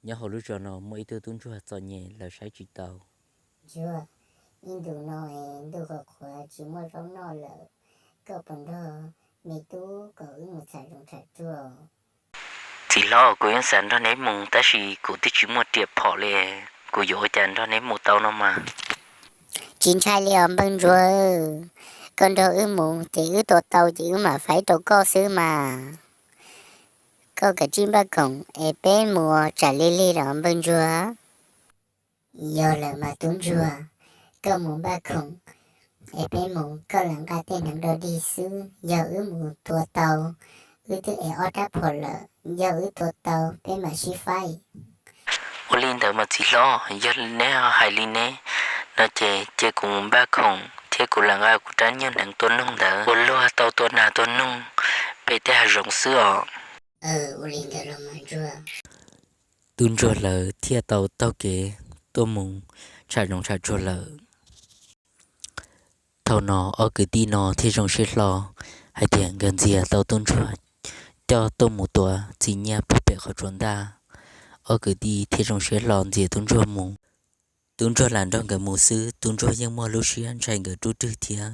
Nyob hauv lub zos no muaj ib tug tub ntsuag txom nyem lawv saib tsis taus. Ntsuag, ib ntus no es ntuj qhuav qhuav tsis muaj zaub noj lawm, koj puas nrog me tub kom wb mus tsham zoov tsham tsuag? Txiv hlob, kuv yeej xav nrog neb mus tab sis kuv twb tsis muaj riam phom li, kuv yuav ua cas nrog neb mus tau no mas? Tsis ntshai li os npawg Ntsuag, koj nrog wb mus ces wb tua tau ces wb mam faib rau koj xwb mas. Koj kav tsij npaj khoom es peb mus tsam li lig los npawg Ntsuag. Yog lawm mas tub ntsuag, koj mus npaj khoom es peb mus, koj lam nqa tej hneev rau dig xwb, yog wb mus tua tau, wb twb ev ob rab phom lawm, yog wb tua tau peb mam sib faib. Ua li ntawd mas txiv hlob, yog neb hais li ne no ces cia kuv mus npaj khoom thiab kuv lam nqa kuv rab nyuag hneev tua noog ntawd ua luag tau tua nas tua noog pem tej hav zoov xwb os. Ua li ntawd los mas ntsuag. Tub ntsuag lawv thiaj tau taug kev tuaj mus tsham zoov tsham tsuag lawm. Thaum no ob kwv tij no thiaj zoo siab hlo hais tias nkawd ntxias tau tub ntsuag coj tuaj mus tua txiv nyiaj puag pem qhov tsua ntaj. Ob kwv tij thiaj zoo siab hlo ntxias tub ntsuag mus. Tub ntsuag lam nrog nkawd mus xwb, tub ntsuag yeej muaj lub siab ntshai nkawd rub rwg thiab.